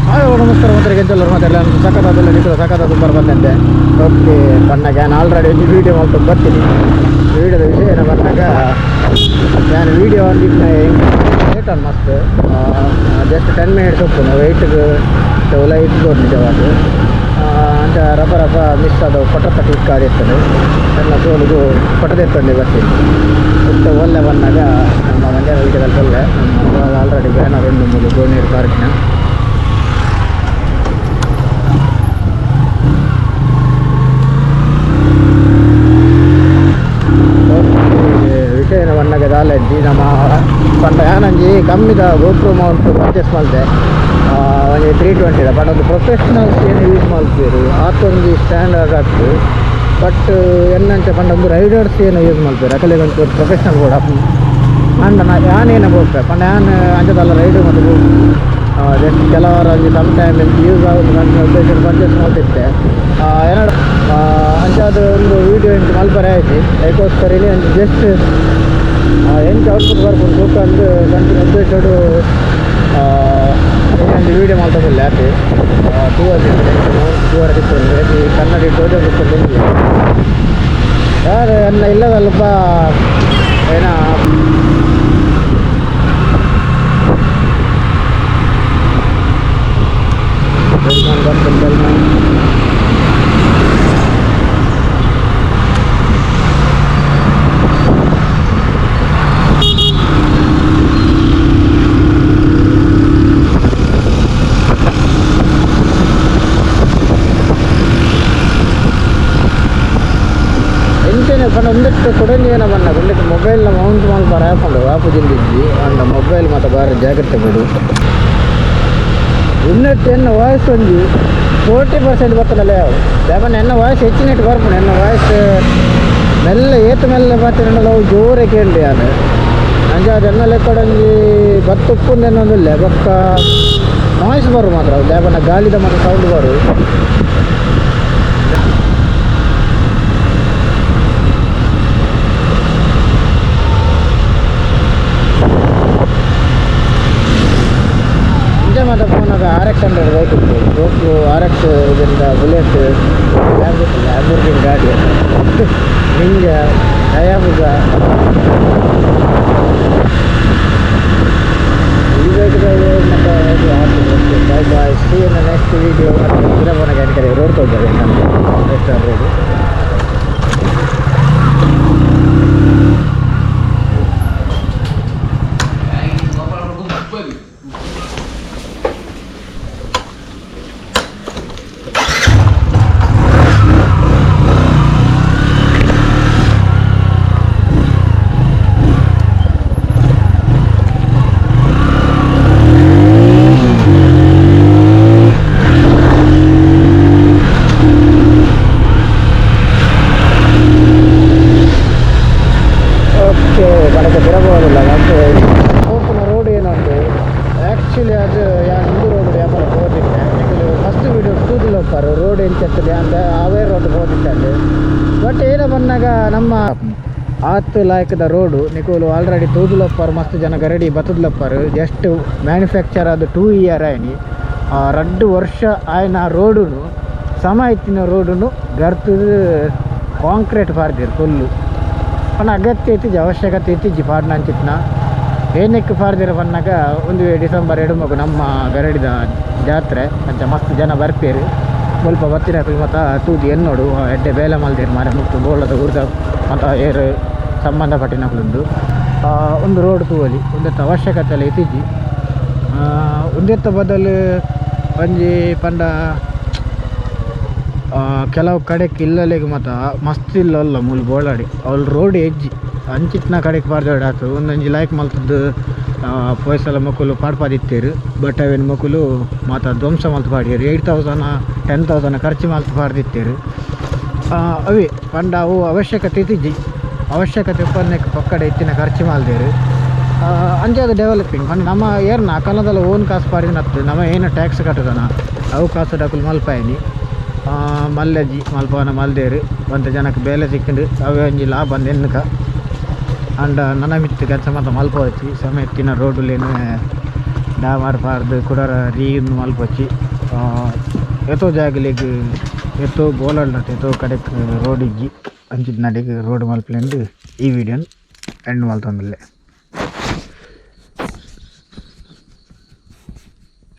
ನಮಸ್ಕಾರ ಮಾತ್ರ ಎಂತೆಲ್ಲರೂ ಮಾತಾಡಲ್ಲ ಸಖತ್ತಾದಲ್ಲ ನಿಂತು ಸಖತ್ತಾದ ಬಂದಂತೆ. ಓಕೆ ಬಣ್ಣಾಗ ನಾನು ಆಲ್ರೆಡಿ ಒಂದು ವೀಡಿಯೋ ಮಾಡ್ಕೊಂಡು ಬರ್ತೀನಿ. ವೀಡಿಯೋದ ವಿಷಯ ಏನೋ ಬಂದಾಗ ನಾನು ವೀಡಿಯೋ ಒಂದು ಲೇಟ್ ಆನ್ ಮಸ್ತ್ ಜಸ್ಟ್ 10 ಮಿನಿಟ್ಸ್ ಹೋಗ್ತು ವೆಯ್ಟ್ಗೆ ಲೈಟ್ ಬೋರ್ಡ್ ನಿಜವಾದ ಅಂಚ ರಪ ರಪ ಮಿಸ್ ಆದವು ಪಟ ಪಟ ಇಕ್ಕಾದಿರ್ತದೆ ಎಲ್ಲ ಸೋಲಿಗೂ ಪಟದೆತ್ತೊಂದು ಬರ್ತೀನಿ. ಮತ್ತೆ ಒಲ್ಲೆ ಬಂದಾಗ ನಮ್ಮ ಮಂಡ್ಯ ವೀಡಿಯೋದಲ್ಲಿ ಒಲ್ಲೆ ನಮ್ಮ ಆಲ್ರೆಡಿ ಬ್ಯಾನರ್ ಉಂಡು ಮೂಲು ಗೋಣೀರು ಪಾರ್ಕ್ನ. ವಿಷಯ ಬಣ್ಣಗ ದಾಲಜ್ಜಿ ನಮ್ಮ ಪಂಡ ಯಾನಂಜಿ ಕಮ್ಮಿದ ಗೋಪ್ರೋ ಮೌಂಟ್ ಪರ್ಚೇಸ್ ಮಲ್ತೆ ಒಂಜಿ 320 ಬಟ್ ಒಂದು ಪ್ರೊಫೆಷ್ನಲ್ಸ್ ಏನು ಯೂಸ್ ಮಲ್ಪೇರು ಆತೊಂಜಿ ಸ್ಟ್ಯಾಂಡರ್ಡ್ ಆಗ್ತು. ಬಟ್ ಎನ್ನಂಚ ಪಂಡ ಒಂದು ರೈಡರ್ಸ್ ಏನು ಯೂಸ್ ಮಲ್ಪೇರು ಅಕಲೆ ಒಂದು ಪ್ರೊಫೆಷ್ನಲ್ ಕೂಡ ಅಂಡ ನಾ ಯಾನೇನ ಬೋಪೆ ಪಂಡ ಯಾನ್ ಅಂಚದಲ್ಲ ರೈಡ್ ಮತ್ತು ಜಸ್ಟ್ ಕೆಲವರು ಒಂಜಿ ಸಮ್ ಟೈಮ್ ಯೂಸ್ ಆಗುದು ನನ್ನ ಉದ್ದೇಶ ಪರ್ಚೇಸ್ ಮಲ್ತಿತ್ತೆ ಏನಾದ್ರು ಅಂಚಾದ ಒಂದು ವೀಡಿಯೋ ಎಂಟು ಮಲ್ಪರೆ ಆಯ್ತು. ಅದಕ್ಕೋಸ್ಕರ ಇಲ್ಲಿ ಒಂದು ಜಸ್ಟ್ ಎಂಚ ಔಟ್ಪುಟ್ ಬರ್ಪುಂಡು ತೂಕ ಅಂದು ಕಂಟಿನ್ಯೂ ಉದ್ದೇಶಡು ಒಂದು ವೀಡಿಯೋ ಮಲ್ತದಿಲ್ಲ ಆಪಿ ಟೂವರ್ ಟೂವರ್ ಇತ್ತು ಈ ಕನ್ನಡಿ ತೋಜ ಯಾರು ಎನ್ನ ಇಲ್ಲದಲ್ಪ ಏನ ಬೆಲ್ಮಾನ್ ಬರ್ತದೆ ಬೆಲ್ಮಾನ್. ಎಂಚನೆ ಪಂಡ ಒಂದಕ್ಕೆ ಕೊಡಂಜಿ ಏನ ಬಣ್ಣ ಒಂದಕ್ಕೆ ಮೊಬೈಲ್ನ ಮೌಂಟ್ ಮಲ್ಪರ ಆಪುಂಡು ಆಪು ಜಿಂದಿಜ್ಜಿ ಅಂಡ ಮೊಬೈಲ್ ಮಾತ ಬಾರಿ ಜಾಗ್ರತೆ ಬಿಡು. ಉನ್ನಟ್ ಎನ್ನ ವಾಯ್ಸ್ ಒಂಜಿ 40% ಬರ್ತದಲ್ಲ ಯಾವ ದಾಪನ ಎನ್ನ ವಾಯ್ಸ್ ಹೆಚ್ಚಿನೆಟ್ ಬರ್ಪುಂಡು. ಎನ್ನ ವಾಯ್ಸ್ ಮೆಲ್ಲ ಏತ್ ಮೆಲ್ಲ ಬತ್ತಿನಲ್ಲ ಅವು ಜೋರೆ ಕೇಳಿ ಯಾನು ಅಂಚ ಅದೆನ್ನ ಲೆಕ್ಕಡೊಂಜಿ ಬತ್ತುಪ್ಪುಂದೆನ್ನೊಂದಿಲ್ಲ ಬೊಕ್ಕ ನಾಯ್ಸ್ ಬರು ಮಾತ್ರ ದಾಪನ ಗಾಳಿದ ಮಾತ್ರ ಸೌಂಡ್ ಬರು. ಇಂಚ ಮಾತ ಪೋನಾಗ RX 100 bike ಇತ್ತು ಗೋಪ್ರೋ RX ಇದರಿಂದ ಬುಲೆಟ್ ಲ್ಯಾಂಬೋರ್ಗಿನಿ ಗಾಡಿ ನಿಂಜ ಹಯಾಬುಸ ಈ ಬೈಕ್ ಮತ್ತೆ bye bye, see in next video. ಪೋನಾಗ ಕಡೆ ರೋಡ್ ತೋಜಾವೆ ನಾನು ರೆಸ್ಟೋರೆಂಟ್ ರೋಡು. ಓಕೆ ಬಡಕ ತಿರಬಹುದಿಲ್ಲ ಮತ್ತು ಓಪನ್ ರೋಡ್ ಏನೊಂದು ಆ್ಯಕ್ಚುಲಿ ಅದು ಯಾನ್ ಇಂದು ರೋಡ್ ವ್ಯಾಪಾರ ಹೋದಿತ್ತೆ ನಿಕುಲು ಫಸ್ಟ್ ವೀಡಿಯೋ ತೂದಿಲ್ಲ ಹೋಗ್ತಾರೆ ರೋಡ್ ಎಂಚತ್ತದೆ ಅಂದ ಅವೇ ರೋಡ್ ಹೋದಿತ್ತೆ ಅಲ್ಲಿ. ಬಟ್ ಏನ ಬಂದಾಗ ನಮ್ಮ ಆತ್ ಲಾಯ್ಕದ ರೋಡು ನಿಕುಲು ಆಲ್ರೆಡಿ ತೂದುಲಪ್ಪಾರು ಮಸ್ತ್ ಜನ ಗರಡಿ ಬತ್ತದ್ಲಪ್ಪಾರು. ಜಸ್ಟ್ ಮ್ಯಾನುಫ್ಯಾಕ್ಚರ್ ಅದು 2 ಇಯರ್ ಆಯ್ನಿ 2 ವರ್ಷ ಆಯ್ನ ರೋಡುನು ಸಮ ಇತ್ತಿನ ರೋಡುನು ಗರ್ತದ ಕಾಂಕ್ರೀಟ್ ಪಾರ್ದಿರು ಫುಲ್ಲು. ಪಂಡ ಅಗತ್ಯ ಇತ್ತಿಜಿ ಅವಶ್ಯಕತೆ ಇತ್ತಿಜಿ ಪಾಡ್ನ ಅಂಚಿತ್ನ ಏನಕ್ಕೆ ಪಾಡ್ದಿರ ಪನ್ನಾಗ ಒಂದು ಡಿಸೆಂಬರ್ 2 ಮಗು ನಮ್ಮ ಗರಡಿದ ಜಾತ್ರೆ ಅಂಚ ಮಸ್ತ್ ಜನ ಬರ್ಪೇರು ಸ್ವಲ್ಪ ಬತ್ತಿನ ಮತ್ತು ತೂದು ಎನ್ನೋಡು ಎಡ್ಡೆ ಬೇಲೆ ಮಲ್ದಿರು ಮಾರೆ ಮುಟ್ಟು ಬೋಳದ ಊರ್ದ ಮತ್ತು ಏರು ಸಂಬಂಧಪಟ್ಟಿನಕುಲುಂಡು ಒಂದು ರೋಡ್ ತೂವಲಿ ಒಂದೆತ್ತ ಅವಶ್ಯಕತೆ ಎಲ್ಲ ಇತ್ತಿಜಿ ಒಂದೆತ್ತ ಬದಲು ಒಂಜಿ ಪಂಡ ಕೆಲವು ಕಡೆಕ್ ಇಲ್ಲಲೆಗ್ ಮಾತ ಮಸ್ತ್ ಇಲ್ಲಲ್ಲ ಮೂಲು ಬೋಳಾಡಿ ಅವ್ಲು ರೋಡ್ ಎಜ್ಜಿ ಅಂಚಿತ್ನ ಕಡೆಕ್ ಪಾರ್ದೋಡ್ ಆತು ಒಂದೊಂಜಿ ಲೈಕ್ ಮಲ್ತದ್ದು ಪೋಯ್ಸಲ ಮೊಕುಲು ಪಾಡ್ಪಾದಿತ್ತೇರು. ಬಟ್ ಅವೇನು ಮೊಕುಲು ಮಾತ ಧ್ವಂಸ ಮಲ್ತ್ ಪಾಡಿಯೆರ್ 8,000 10,000 ಖರ್ಚು ಮಲ್ತ್ ಪಾಡ್ದಿತ್ತೇರು. ಅವೇ ಪಂಡ ಅವು ಅವಶ್ಯಕತೆ ಇತ್ತಿಜಿ ಅವಶ್ಯಕತೆ ಉಪ್ಪನ್ನೆಕ್ ಪಕ್ಕಡೆ ಇತ್ತಿನ ಖರ್ಚು ಮಲ್ದೇರು ಅಂಚಾದ ಡೆವಲಪಿಂಗ್ ಪಂಡ ನಮ್ಮ ಏರ್ನ ಅಕಲದಲ್ಲ ಓನ್ ಕಾಸು ಪಾಡಿನತ್ತು ನಮ್ಮ ಏನು ಟ್ಯಾಕ್ಸ್ ಕಟ್ಟುದನ ಅವು ಕಾಸು ಡಕುಲು ಮಲ್ಪಾಯಿನಿ ಮಲ್ಲಜ್ಜಿ ಮಲ್ಪವನ ಮಲ್ದೇರು ಒಂತೆ ಜನಕ್ಕೆ ಬೇಲೆ ಸಿಕ್ಕಂಡು ಅವೇ ಒಂಜಿ ಲಾಭ ಅಂದ್ ಎನ್ನುಕ ಅಂಡ ನನ ಮಿತ್ತು ಕೆಲಸ ಮಾತ ಮಲ್ಪವಚ್ಚಿ ಸಮಯ ಇತ್ತಿನ ರೋಡುಲೇನು ಡಾಮಾರ್ ಪಾಡ್ದು ಕುಡರ ರೀ ಮಲ್ಪೊಚ್ಚಿ ಏತೋ ಜಾಗಲೆಗ್ ಏತೋ ಬೋಲಂಡತ್ತೆ ಏತೋ ಕಡೆಕ್ ರೋಡ್ ಇಜ್ಜಿ ಅಂಚಿನ ನಡೆಗ್ ರೋಡ್ ಮಲ್ಪಲೆಂದು ಈ ವಿಡಿಯೋನ್ ಎಂಡ್ ಮಲ್ತೊಂದುಲ್ಲೆ.